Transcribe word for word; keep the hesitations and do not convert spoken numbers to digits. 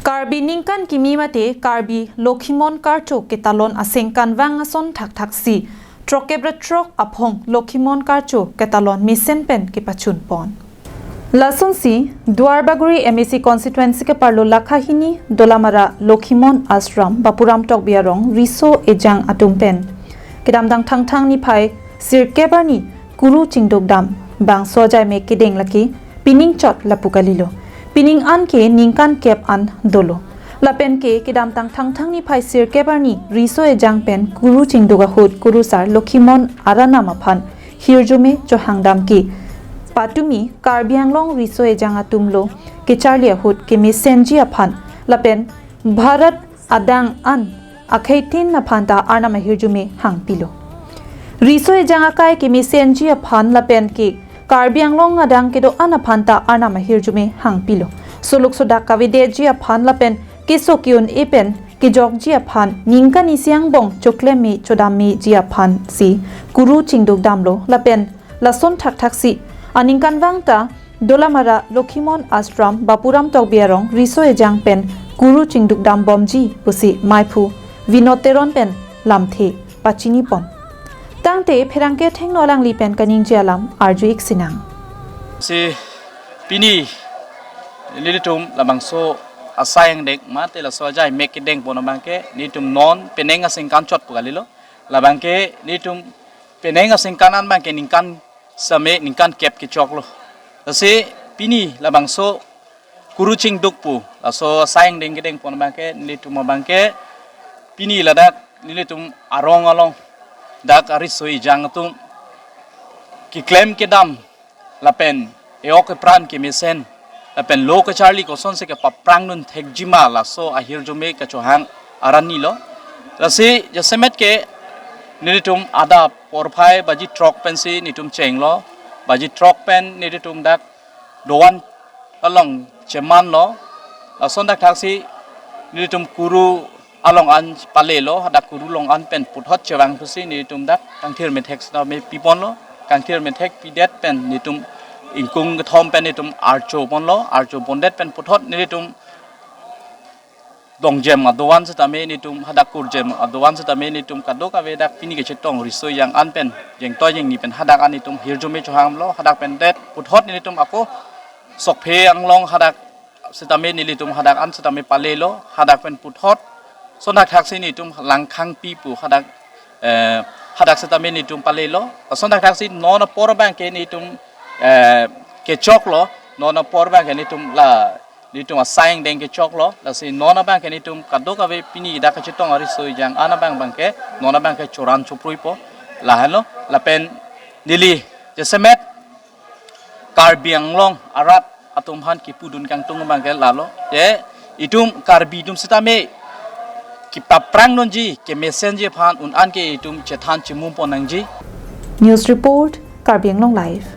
Karbi ningkan kimi mate Karbi Lokhimon Karcho ketalon asengkanvang ason thakthaksi throkep ra throk aphong Lokhimon Karcho ketalon mesen pen kepachunpon. Lasonsi Duarbagori M A C constituency keparlo lakha hini Dolamara Lokhimon Ashram Bapuram Tokbi arong riso ejang atum pen kedamtang Thangthang niphai sirkep arni kuru chingduk dam bangso ajai mek kedeng lake pining chot lapu kalilo. Pining an ke ningkan kep an dolo. Lapen ke kedamtang Thangthang niphai sirkep arni riso ejang pen kuru chingduk ahut kurusar Lokhimon aranam aphan hirjume chohangdam ke patumi Karbi Anglong riso ejang atumlo kecharli ahut kemesenji aphan lapen Bharat adang an akheitin aphan ta arnam ahirjume hangpilo. Riso ejang akai kemesenji aphan lapen ke Karbi Anglong adang kedo-an aphan ta arnam ahirjume hangpilo. Soluk sodak kavedetji aphan lapen keso ke-un-e pen kejokji aphan ningkan isi angbong choklem me chodam meji aphan si kuru chingduk damlo lapen lason thakthaksi aningkanvang ta Dolamara Lokhimon Ashram Bapuram Tokbi arong riso ejang pen kuru chingduk dambomji pusi maiphu Vinod Teron pen lamthe pachinipon. Tangte pherangke athengno alangli pen kaningje alam arju-ik sinang. Si pini nelitum labangso asai angdeng mate laso ajai mek kedengpon abangke nelitum non penang asengkan chot pu kalilo. Labangke nelitum penang asengkan an abangke ningkan same ningkan kep kechoklo. Lasi pini labangso kuru chingduk pu laso asai angdeng kedengpon abangke nelitum abangke pini ladak nelitum arong along dak ariso ejang atum keklem kedam lapen e-ok epran kemesen lapen lo kecharli kosonsi kepaprang dun thekjima laso ahirjume kachohang arnilo. Lasi jasemet ke nelitum adap porphai baji throk pensi nelitum chenglo, baji throk pen nelitum dak doan along chemanlo. Lason thakthaksi nelitum kuru along an palelo, hadak kuru along an pen puthot chevang pusi nelitum dak kangthir methek sitame piponlo. Kangthir methek pidet pen nelitum ingkung kethom pen nelitum archoponlo, archopondet pen puthot nelitum dongjem adoan sitame nelitum hadak kurjem adoan sitame nelitum kadokave dak pini kechetong riso ejang an pen jengtoi jengni pen hadak an nelitum hirjume chohanglo, hadak pen det puthot nelitum ako Sokphe Anglong hadak sitame nelitum hadak an sitame palelo, hadak pen puthot lason thakthaksi nelitum Langkhangpi pu hadak eh, hadak sitame nelitum palelo. Lason thakthaksi non apor abangke nelitum eh, kechoklo, non apor abangke nelitum la nelitum asai angdeng kechoklo. Lasi non abangke nelitum kadokave pini dak kachetong ariso ejang an abang abangke non abangke choran chopruipo. Lahenlo lapen neli jasemet Karbi Anglong arat atum aphan kipudun kangtung abangke lalo. Te itum Karbi atum sitame kepaprang dunji kemesenji aphan un-an ke itum chethan chimum pon nangji. News report, Karbi Anglong Live.